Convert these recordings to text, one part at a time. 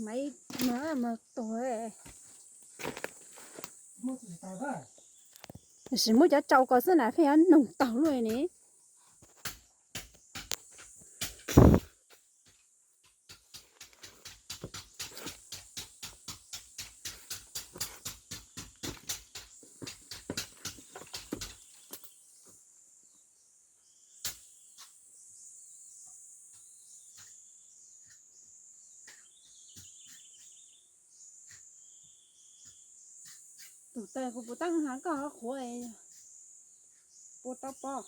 Maiv mas mas tuag, tab sis muab cov tsau ko xwb na pheej yuav nug taug luaj ne. Tus tais kuv puas tab hab koj qhuav puas tau pob.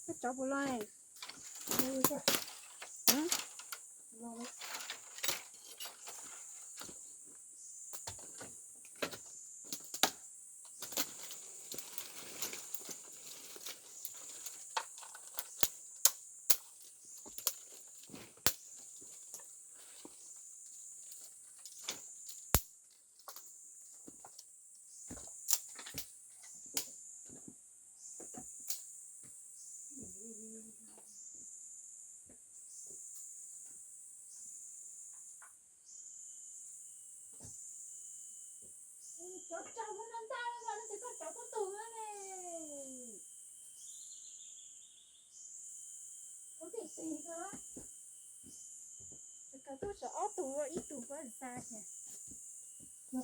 Koj tsov puas loj? Cov tsau ntau ntau no, no ces koj cov tub tug ne. Ua tim tes ko, koj tub tsov ob tug, ib tug kuv xa thiab. Ua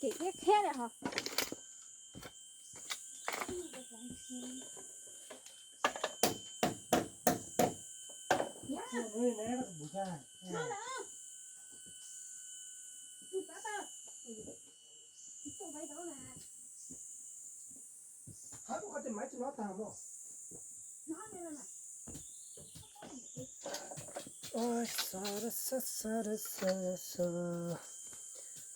kev qhiab qhiab li hos.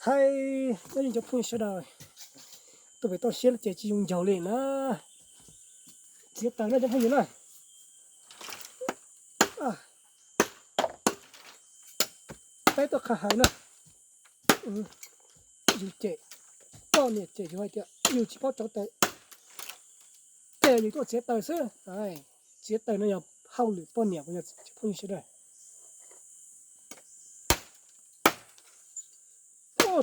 Hais, nyob zoo cov phooj ywg sawv daws, tuaj pem toj siab no ces tsis zoo ncaug li na. Txiav taws na cov phooj ywg na. Peb tuaj qha hawm na. Yus cem, poj niam cem yus hais tias yus tsis paub rauv taws, ces yus tuaj txiav taws xwb. Txiav taws no yog thauj lwm poj niam puas yog tsis phooj ywg sawv daws.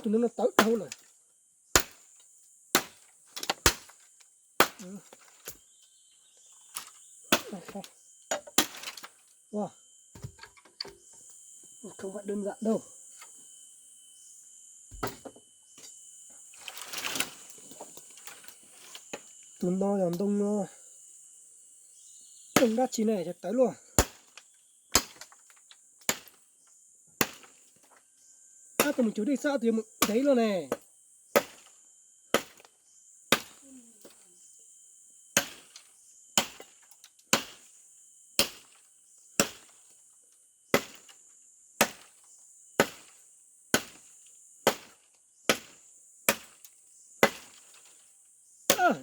Tus no no tawv dhau lawm. Không phải đơn giản đâu. Tus no yog ntoo no, ntoo dab tsi ne, cov tawv luaj. Ab, tus mus cuv dej xwb, tus yuav mus ntev luaj ne.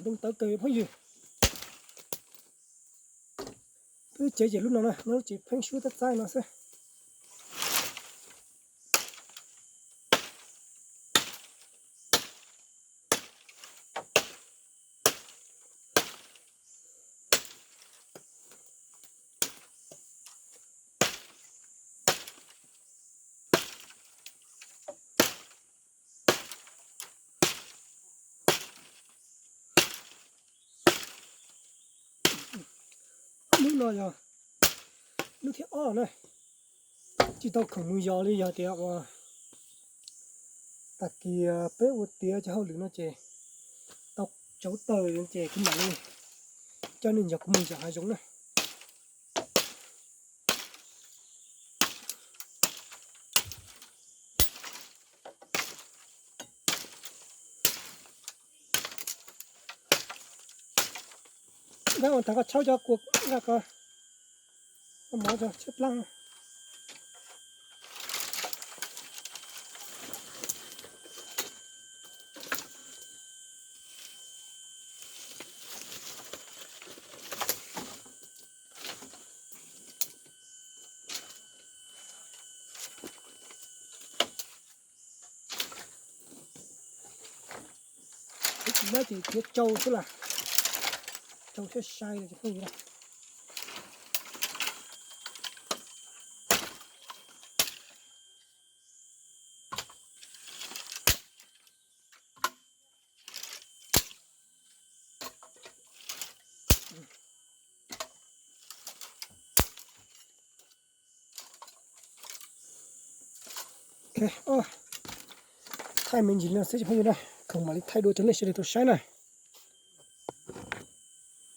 Ntoo tawv kawg phooj ywg. Peb tsev ces lub no na, nyob lub tsev pheeb suab tab txaib no xwb. Lub no yog lub thib ob na, tsis tau khoom mus yos li, yog tias ua tag kis peb ua tiav cov hauj lwm no ces tau tsauv taws ces kuv mam li coj nej nrog kuv mus yos hav zoov na. Nqa ua tag koj tshawb cov kua nqa ko, koj mov tso tshaib plab. Ib tsis lab ces tiav tsau xwb las, tsau thiab sai no ces pheej yus. Thaij me ntsis li no xwb cov phooj ywg na, khoom mam li thaij dua rau nej sawv daws tau saib na.